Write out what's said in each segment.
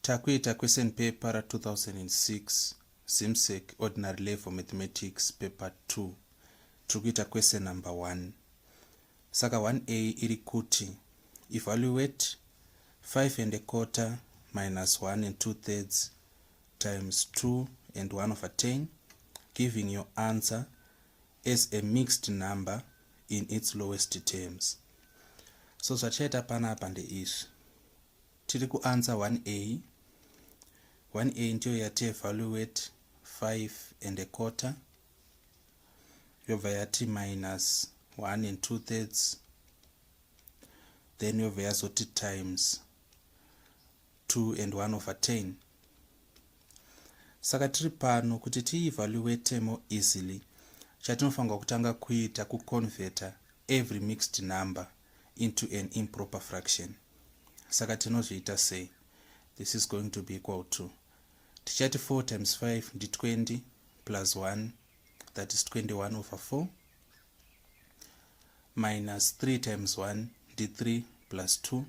Takuita question paper ra 2006 Zimsec Ordinary Level Mathematics paper 2. Tiri kuita question number 1. Saka 1A iri kuti evaluate 5 and a quarter minus 1 and 2 thirds times 2 and 1 over 10 giving your answer as a mixed number in its lowest terms. So zvatichaita panapa ndeizvi. Tiri kuanswer 1A. 1A ndiyo yati evaluate 5 and a quarter yobva yati minus 1 and 2 thirds then yobva yazoti times 2 and 1 over 10. Saka tiri pano kuti tievaluate more easily, chatinofanirwa kutanga kuita kuconverta every mixed number into an improper fraction. Saka tinozviita sei? This is going to be equal to, tichati 4 times 5 ndi 20 plus 1, that is 21 over 4, minus 3 times 1 ndi 3 plus 2,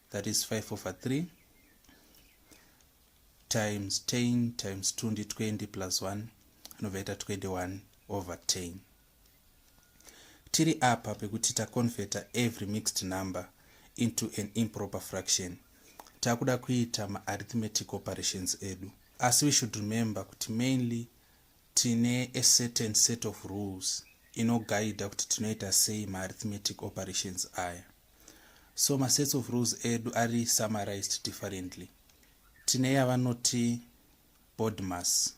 that is 5 over 3, times 10 times 2 ndi 20 plus 1, inobva yaita 21 over 10. Tiri apa pekuti taconverta every mixed number into an improper fraction, takuda kuita maarithmetic operations edu. Asi we should remember kuti mainly tine a certain set of rules inogaidha kuti tinoita sei maarithmetic operations aya. So masets of rules edu ari summarized differently. Tine yavanoti BODMAS,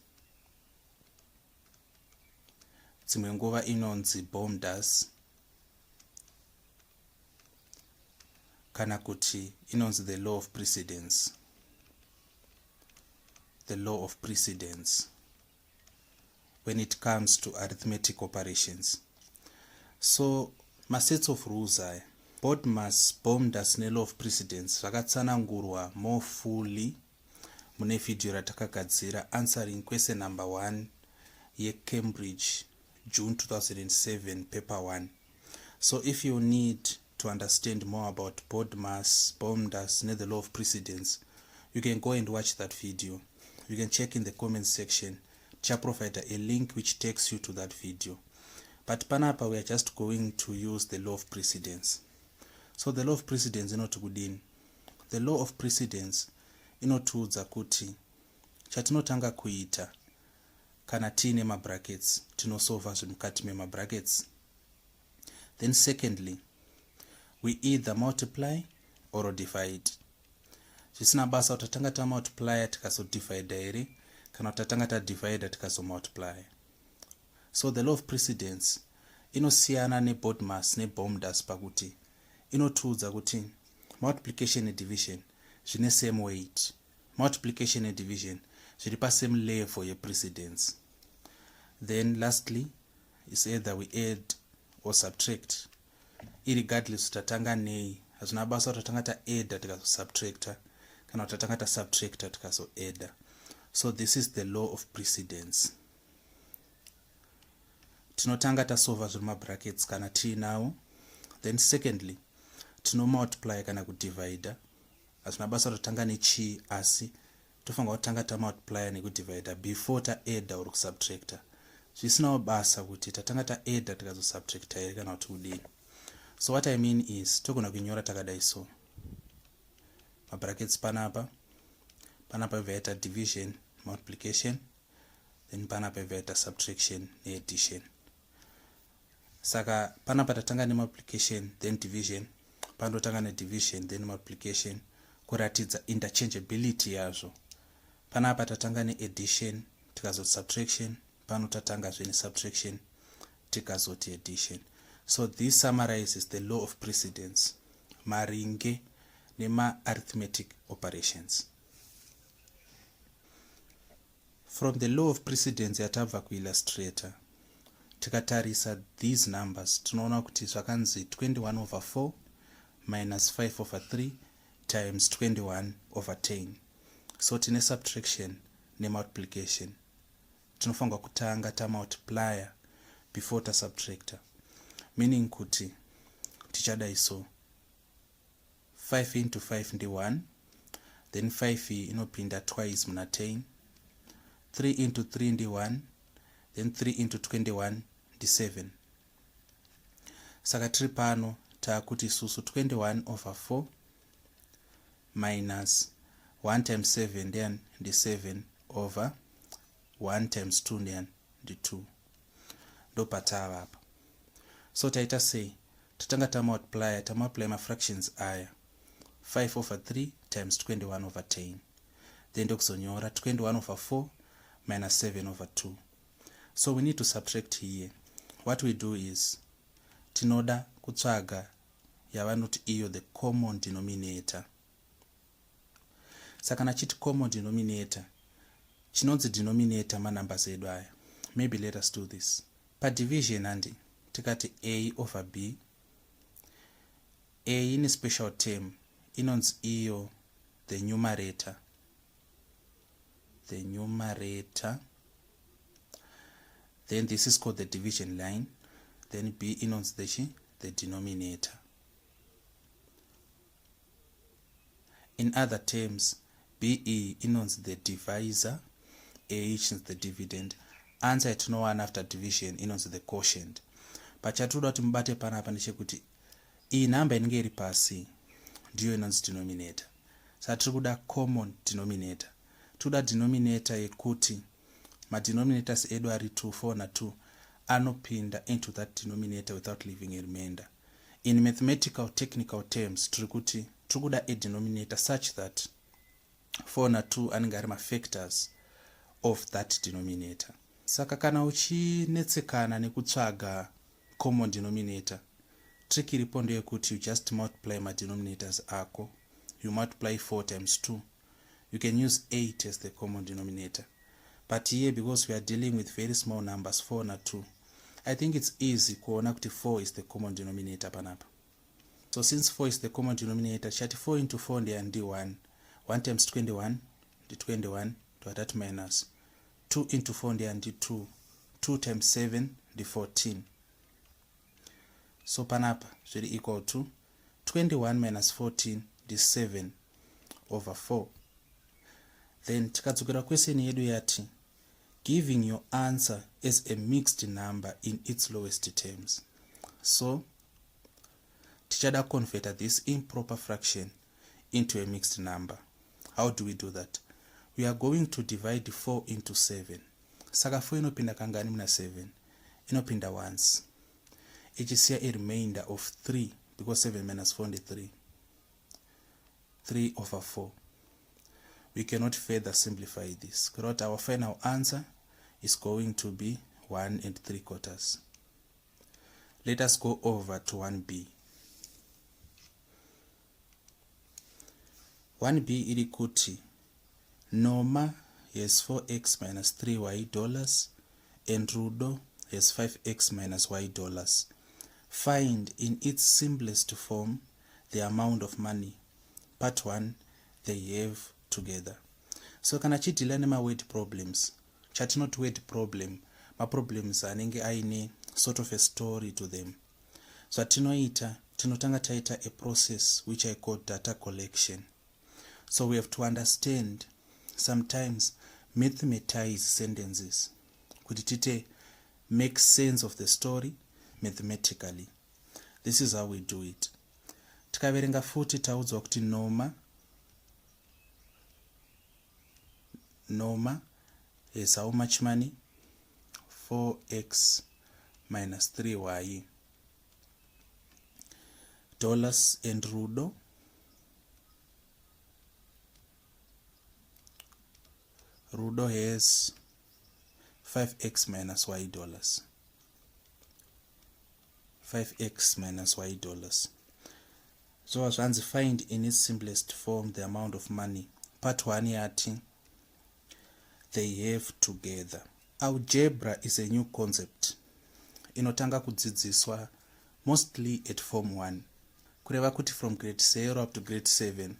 dzimwe nguva inonzi BOMDAS, kana kuti inonzi the law of precedence, the law of precedence when it comes to arithmetic operations. So masets of rules aya, BODMAS, BOMDAS nelaw of precedence, zvakatsanangurwa more fully mune vhidhiyo ratakagadzira answering question number 1 yeCambridge June 2007 paper 1. So if you need to understand more about BODMAS, BOMDAS ne the law of precedence, you can go and watch that video. You can check in the comment section, tichaprovida a link which takes you to that video. But panapa we are just going to use the law of precedence. So the law of precedence inoti kudini? The law of precedence inotiudza kuti chatinotanga kuita kana tiine mabrackets, tinosolva zvemukati memabrackets. Then secondly, we either multiply or divide, zvisina basa kuti tatanga tamultiplya tikazodivida here kana kuti tatanga tadivida tikazomultiplya. So the law of precedence inosiyana neBODMAS neBOMDAS pakuti inotiudza kuti multiplication nedivision zvine same weight, multiplication nedivision zviri pasame level yeprecedence. Then lastly is either we add or subtract, irregardless tatanga nei. Hazvina basa kuti tatanga taadda tikazosubtracta kana kuti tatanga tasubtracta tikazoadda. So this is the law of precedence. Tinotanga tasolva zviri mabrackets kana tiinawo. Then secondly, tinomultiply kana kudivida. Hazvina basa kuti tatanga nechii, asi tofanira kutanga tamultiplya nekudivida before taadda or kusubtracta, zvisinawo basa kuti tatanga taadda tikazosubtracta here kana kuti kudini. So what I mean is, togona kuinyora takadai. So mabrackets panapa, panapa ibva yaita division, multiplication, then panapa ibva yaita subtraction neaddition. Saka panapa tatanga nemultiplication then division, panotanga nedivision then multiplication, kuratidza interchangeability yazvo. Panapa tatanga neaddition tikazoti subtraction, pano tatangazve nesubtraction tikazoti addition. So this summarizes the law of precedence maringe nemaarithmetic operations. From the law of precedence yatabva kuillustrator, tikatarisa these numbers, tinoona kuti zvakanzi 21 over 4 minus 5 over 3 times 21 over 10. So tine subtraction nemultiplication. Tinofanirwa kutanga tamultiplya before tasubtracta, meaning kuti tichadai. So 5 into 5 ndi 1, Then 5 iyi inopinda twice muna 10. 3 into 3 ndi 1, then 3 into 21 ndi 7. Saka tiri pano taakuti isusu 21 over 4 minus 1 times 7 ndiyani? Ndi 7 over 1 times 2 ndiyani? Ndi 2. Ndopatava apa. So taita sei? Tatanga tamultiplya, tamultiply mafractions aya, 5 over 3 times 21 over 10, then ndokuzonyora 21 over 4 minus 7 over 2. So we need to subtract here. What we do is tinoda kutsvaga yavanoti iyo the common denominator. Saka kana chiti common denominator, chinonzi denominator manumbers edu aya. Maybe let us do this padivision. Handi tikati a over b, a ine special term inonzi iyo the numerator, the numerator. Then this is called the division line. Then b inonzi the chi? The denominator. In other terms, be inonzi the divisor, a ichinzi the dividend. Answer yatinowana after division inonzi the quotient. But chatinoda kuti mubate panapa ndechekuti iyi nhamba inenge iri pasi ndiyo inonzi denominator. Saka tiri kuda common denominator. Tiri kuda denominator yekuti madenominators edu ari 2, 4 na2 anopinda into that denominator without leaving a remainder. In mathematical technical terms, tiri kuti tiri kuda a denominator such that 4 na2 anenge ari mafactors of that denominator. Saka kana uchinetsekana nekutsvaga common denominator, trick iripo ndeyekuti you just multiply madenominators ako. You multiply 4 times 2, you can use 8 as the common denominator. But here, because we are dealing with very small numbers, 4 na2, I think it's easy kuona kuti 4 is the common denominator panapa. So since 4 is the common denominator, tichati 4 into 4 ndeyandi 1, 1 times 21 ndi 21, toatati minus 2 into 4 ndeyandi 2, 2 times 7 ndi 14. So panapa zviri equal to 21 minus 14 ndi 7 over 4. Then tikadzokera question yedu yati giving your answer as a mixed number in its lowest terms. So tichada converta this improper fraction into a mixed number. How do we do that? We are going to divide 4 into 7. Saka 4 inopinda kangani muna 7? Inopinda once, ichisiya a remainder of 3, because 7 minus 4 ndi 3, 3 over 4. We cannot further simplify this. Kureva our final answer is going to be 1 and 3 quarters. Let us go over to 1b. 1b iri kuti Noma has 4x minus 3y dollars and Rudo has 5x minus y dollars. Find in its simplest form the amount of money, part 1, they have together. So kana chidhila nemaword problems, chatinoti word problem, maproblems anenge aine sort of a story to them. Zvatinoita, tinotanga taita a process which I call data collection. So we have to understand, sometimes mathematize sentences kuti tite make sense of the story mathematically. This is how we do it. Tikaverenga futi, taudzwa kuti Noma is how much money? 4x minus 3y dollars, and Rudo has 5x minus y dollars, 5x minus y dollars. So zvanzi find in its simplest form the amount of money, part 1 yati they have together. Algebra is a new concept inotanga kudzidziswa mostly at form 1, kureva kuti from grade 0 up to grade 7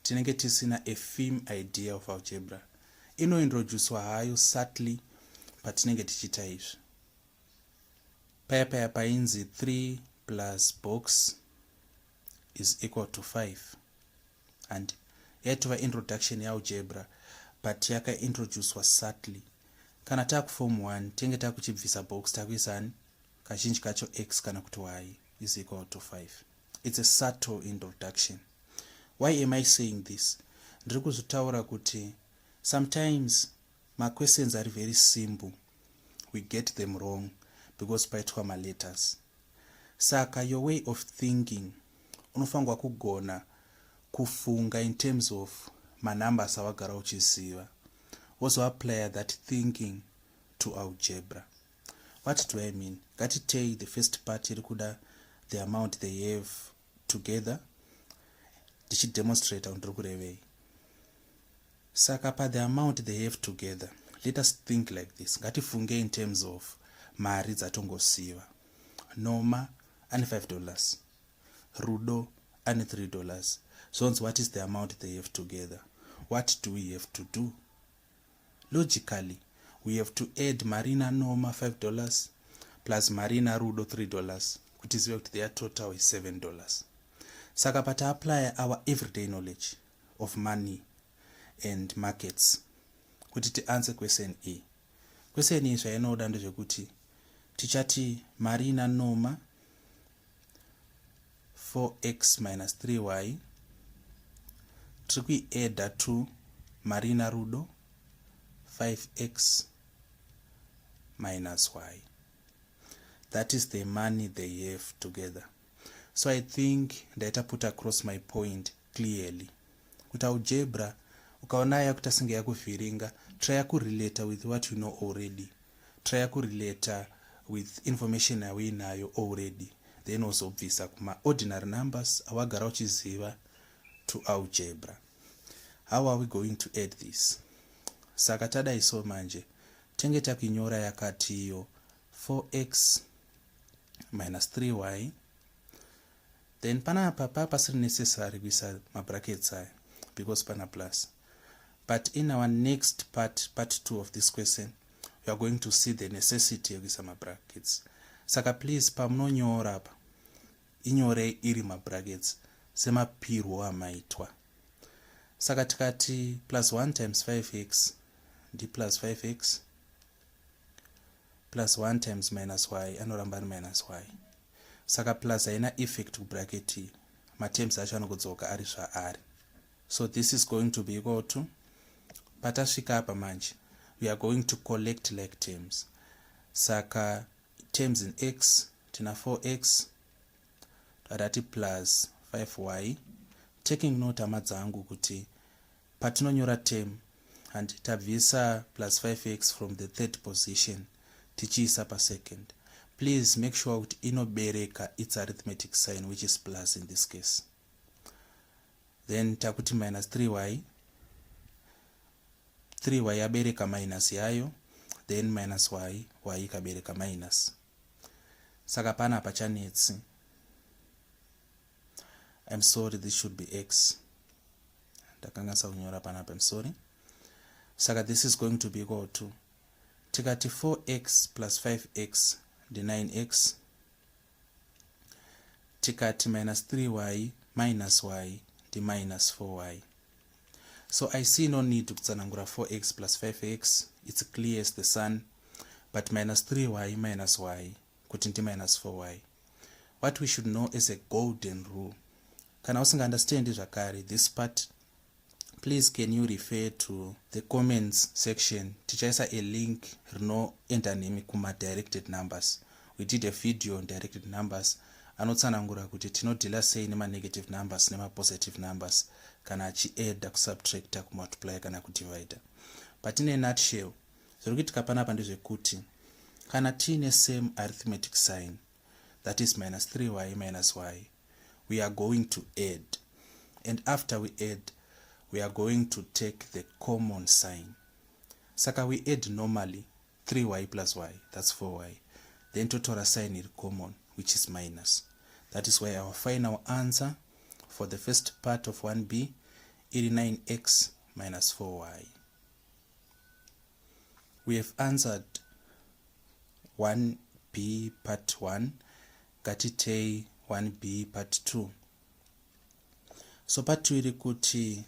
tinenge tisina a firm idea of algebra. Inointroducwa hayo subtly patinenge tichiita izvi. Paya paya painzi 3 plus box is equal to 5, and Yaitova introduction yealgebra, but yakaintroducwa subtly. Kana taakuform 1, tenge takuchibvisa box, takuisani kazhinji kacho x kana kuti y is equal to 5. It's a subtle introduction. Why am I saying this? Ndiri kuzvitaura kuti sometimes maquestions are very simple, we get them wrong because paitwa maletters. Saka your way of thinking, unofanirwa kugona kufunga in terms of manumbers awagara uchiziva, wozoapplya that thinking to algebra. What do I mean? Ngatitei the first part iri kuda the amount they have together, ndichidemonstrata kuti ndiri kurevei. Saka pa the amount they have together, let us think like this. Ngatifunge in terms of mari dzatongosiva. Noma ane $5, Rudo ane $3. Zvonzi, what is the amount they have together? What do we have to do? Logically, we have to add mari ina Noma, $5, plus mari ina Rudo, $3, kuti zive kuti their total is $7. Saka pataapply our everyday knowledge of money and markets kuti tianswer question e, question iyi zvainoda ndezvekuti tichati mari ina Noma, 4x minus 3y, tiri kuiadda to mari ina Rudo, 5x minus y. That is the money they have together. So I think ndaita put across my point clearly kuti algebra, ukaona yakuita senge yakuvhiringa, try kurelata with what you know already. Try kurelata with information yauinayo already, then wozobvisa kumaordinary numbers awagara uchiziva to algebra. How are we going to add this? Saka tadai so manje, tenge takuinyora yakatiyo 4x minus 3y. Then panapa pa pasiri necessary kuisa mabrackets aya because pana plus, but in our next part, part 2 of this question, we are going to see the necessity yekuisa mabrackets. Saka please, pamunonyora apa, inyorei iri mabrackets semapirwo amaitwa. Saka tikati plus 1 times 5x ndi plus 5x, plus 1 times minus y anoramba ari minus y. Saka plus haina effect kubracket iyi, materms acho anokudzoka ari zvaari. So this is going to be equal to, patasvika apa manje, we are going to collect like terms. Saka terms in x, tina 4x, tadati plus 5y. Taking note, hama dzangu, kuti patinonyora term and tabvisa plus 5x from the third position tichiisa pasecond, please make sure kuti inobereka its arithmetic sign, which is plus in this case. Then takuti minus 3y, 3y yabereka minus yayo, then minus y, y ikabereka minus. Saka pana pachanetsi. I'm sorry, this should be x. Ndakanganisa kunyora panapa, I'm sorry. Saka this is going to be equal to, tikati 4x plus 5x ndi 9x, tikati minus 3y minus y ndi minus 4y. So I see no need kutsanangura 4x plus 5x, it's clear as the sun, but minus 3y minus y kuti ndi minus 4y. What we should know is a golden rule. Kana usingaunderstandi zvakare this part, please can you refer to the comments section? Tichaisa a link rinoenda nemi kumadirected numbers. We did a video on directed numbers anotsanangura kuti tinodeala sei nemanegative numbers nemapositive numbers kana achiadda, kusubtracta, kumultiply kana kudivida. But in a nutshell, zviri kuitika panapa ndezvekuti kana tiine same arithmetic sign, that is minus 3y minus y, we are going to add, and after we add, we are going to take the common sign. Saka we add normally, 3y plus y, that's 4y, then totora sign iri common, which is minus. That is why our final answer for the first part of 1b iri 9x minus 4y. We have answered 1b part 1. Ngatitei 1b part 2. So part 2 iri kuti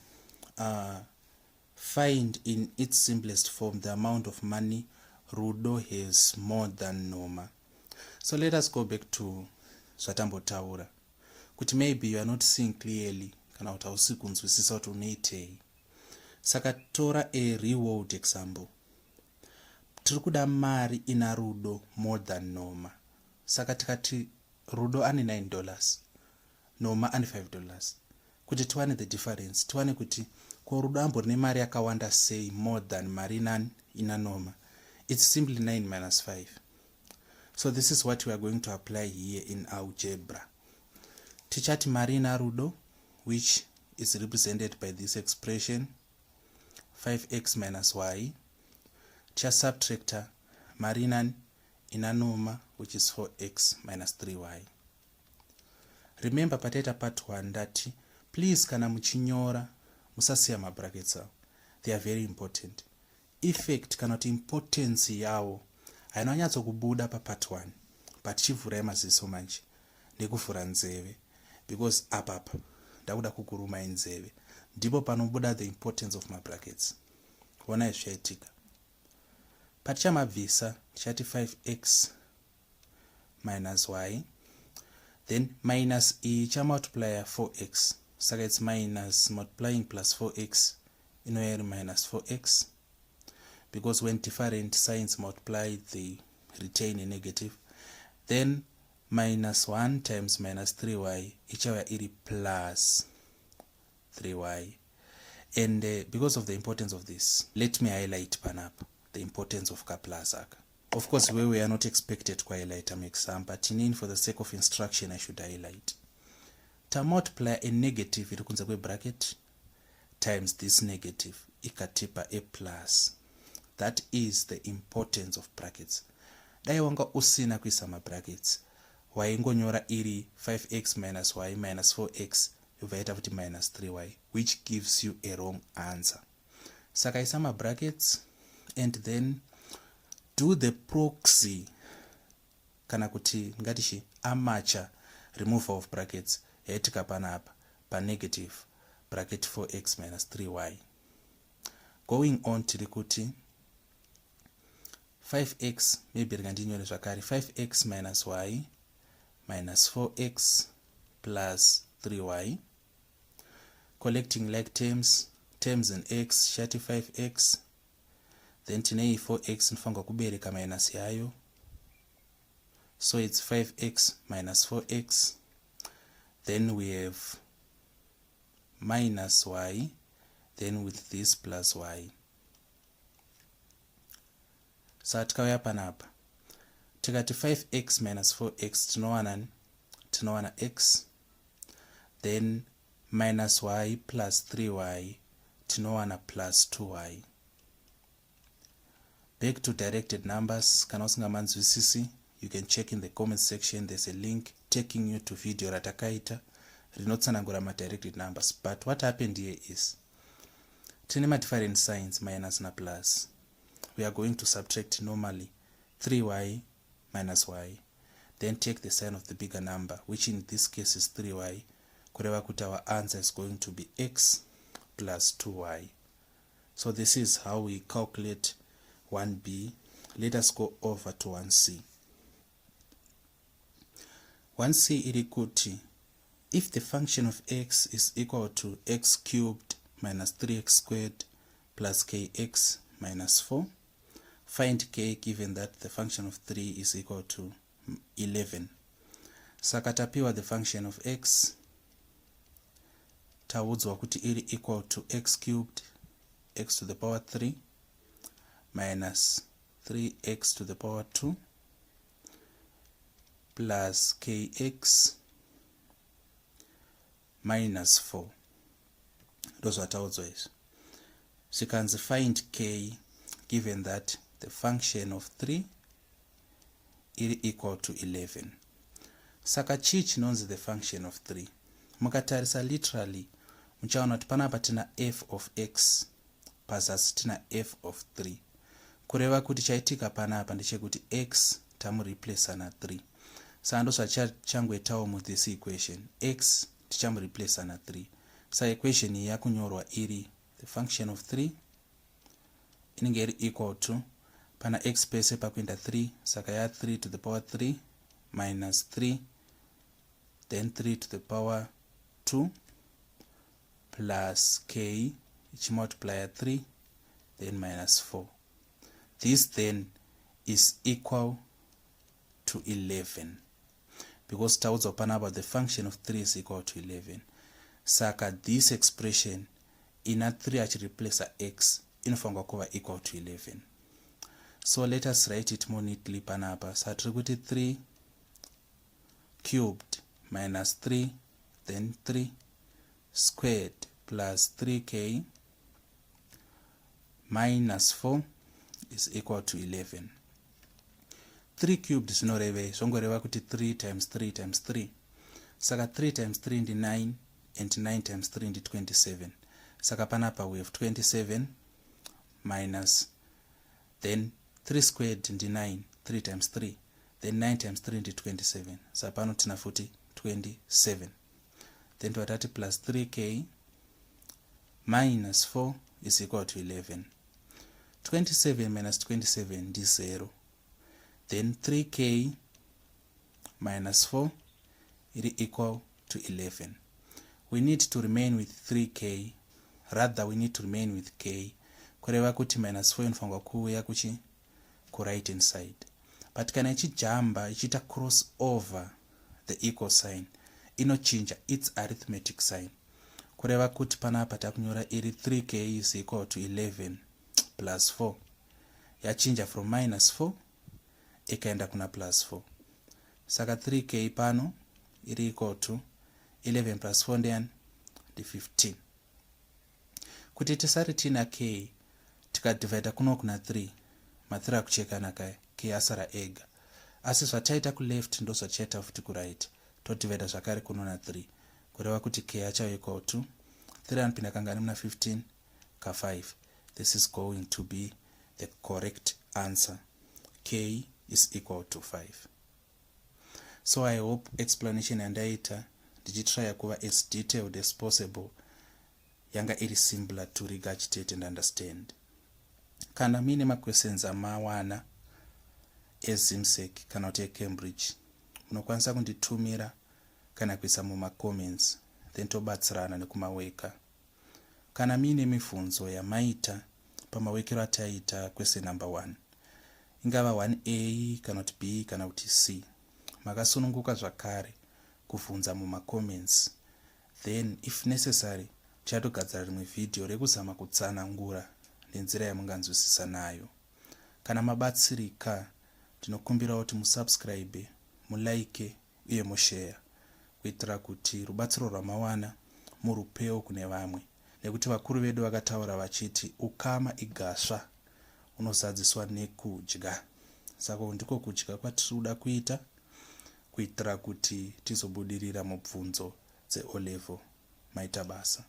Find in its simplest form the amount of money Rudo has more than Noma. So let us go back to zvatambotaura kuti maybe you are not seeing clearly kana kuti hausi kunzwisisa kuti unoitei. Saka tora a real world example. Tiri kuda mari ina Rudo more than Noma. Saka tikati Rudo ane $9, Noma ane $5, kuti tiwane the difference, tiwane kuti ko Rudo ambori nemari yakawanda sei more than mari inani ina Noma, it's simply 9 minus 5. So this is what we are going to apply here in algebra. Tichati mari ina Rudo, which is represented by this expression 5x minus y, tichasubtracta mari inani ina Noma, which is 4x minus 3y. Remember, pataita part 1 ndati please kana muchinyora musasiya mabrackets avo. They are very important. Effect kana kuti importance yawo haina kunyatsokubuda papart 1, but chivhurai maziso manje nekuvhura nzeve, because apapa ndakuda kukurumai nzeve, ndipo panobuda the importance of mabrackets. Onai zvichaitika patichamabvisa. Tichati 5x minus y, then minus iyi ichamultiplya 4x, saka it's minus multiplying plus 4x, inouya iri minus 4x, because when different signs multiply, they retain a negative. Then minus 1 times minus 3y ichauya iri plus 3y. And because of the importance of this, let me highlight panapa the importance of kaplus aka. Of course, where we are not expected kuhighlight muexam, but inini, for the sake of instruction, I should highlight. Tamultiply a negative iri kunze kwebracket times this negative, ikatipa a plus. That is the importance of brackets. Dai wanga usina kuisa mabrackets, waingonyora iri 5x minus y minus 4x, yobva yaita futi minus 3y, which gives you a wrong answer. Saka isa mabrackets and then do the proxy, kana kuti ngatichi amateur removal of brackets yaitika panapa panegative bracket 4x minus 3y. Going on, tiri kuti 5x, maybe rega zvakare, 5x minus y minus 4x plus 3y. Collecting like terms, terms in x, chati 5x, then tine 4x inofanirwa kubereka minus yayo, so it's 5x minus 4x. Then we have minus y, then with this plus y. Saka tikauya panapa tikati 5x minus 4x, tinowana, tinowana x, then minus y plus 3y, tinowana plus 2y. Back to directed numbers. Kana usingamanzwisisi, you can check in the comment section. There's a link taking you to video ratakaita rinotsanangura madirected numbers. But what happened here is tine madifferent signs, minus naplus. We are going to subtract normally, 3y minus y, then take the sign of the bigger number, which in this case is 3y, kureva kuti our answer is going to be x plus 2y. So this is how we calculate 1b. Let us go over to 1c. 1c iri kuti if the function of x is equal to x cubed minus 3x squared plus kx minus 4, find k given that the function of 3 is equal to 11. Saka tapiwa the function of x, taudzwa kuti iri equal to x cubed, x to the power 3, minus 3x to the power 2 plus kx minus 4. Ndozvataudzwa izvi. Zvikanzi find k given that the function of 3 iri equal to 11. Saka chii chinonzi the function of 3? Mukatarisa literally, muchaona kuti panapa tina f of x, pazasi tina f of 3, kureva kuti chaitika panapa ndechekuti x tamureplaca na3. Saka ndozvachangoitawo muthis equation, x tichamureplaca na3. Saka equation iyi yakunyorwa iri The function of 3 inenge iri equal to, pana x pese pakuenda 3, saka ya 3 to the power 3 minus 3, then 3 to the power 2 plus k ichimultiplya 3, then minus 4. This then is equal to 11 because taudzwa panapa the function of 3 is equal to 11. Saka this expression ina 3 achireplaca x inofanirwa kuva equal to 11. So let us write it more neatly panapa. Saka tiri kuti 3 cubed minus 3, then 3 squared plus 3k minus 4 is equal to 11. 3 cubed zvinorevei? Zvongoreva kuti 3 times 3 times 3. Saka 3 times 3 ndi 9 and 9 times 3 ndi 27. Saka panapa we have 27 minus, then 3 squared ndi 9, 3 times 3, then 9 times 3 ndi 27. Saka pano tina futi 27, then twatati plus 3k minus 4 is equal to 11. 27 minus 27 ndi 0, then 3k minus 4 iri equal to 11. We need to remain with 3k, rather we need to remain with k, kureva kuti minus 4 inofanirwa kuuya kuchi kuright hand side. But kana ichijamba ichiita cross over the equal sign, inochinja its arithmetic sign, kureva kuti panapa takunyora iri 3k is equal to 11 plus 4. Yachinja from minus 4 ikaenda kuna plus 4. Saka 3k pano iri equal to 11 plus 4 ndeyani? Ndi 15. Kuti tisari tiina k, tikadivhaidha kuno kuna 3, ma3 akuchekana kaya, k asara ega. Asi zvataita kuleft ndo zvatichaita futi kuright, todivhaidha zvakare kuno na3, kureva kuti k achava equal to 3 anopinda kangani muna 15? Ka5. This is going to be the correct answer. K is equal to 5. So I hope explanation yandaita ndichitrya kuva as detailed as possible yanga iri simpler to regurgitate and understand. Kana muine maquestions amawana eZIMSEC kana kuti eCambridge, munokwanisa kunditumira kana kuisa mumacomments, then tobatsirana nekumaweka. Kana muine mibvunzo yamaita pamawekero ataita question number 1, ingava 1A kana kuti B kana kuti C, makasununguka zvakare kuvhunza mumacomments. Then if necessary, tichatogadzira rimwe vhidhiyo rekuzama kutsanangura nenzira yamunganzwisisa nayo. Kana mabatsirika, ndinokumbirawo kuti musubscribe, mulike uye mushare kuitira kuti rubatsiro rwamawana murupewo kune vamwe, nekuti vakuru vedu vakataura vachiti ukama igasva unozadziswa nekudya. Saka ndiko kudya kwatiri kuda kuita kuitira kuti tizobudirira mubvunzo dzeO level. Maita basa.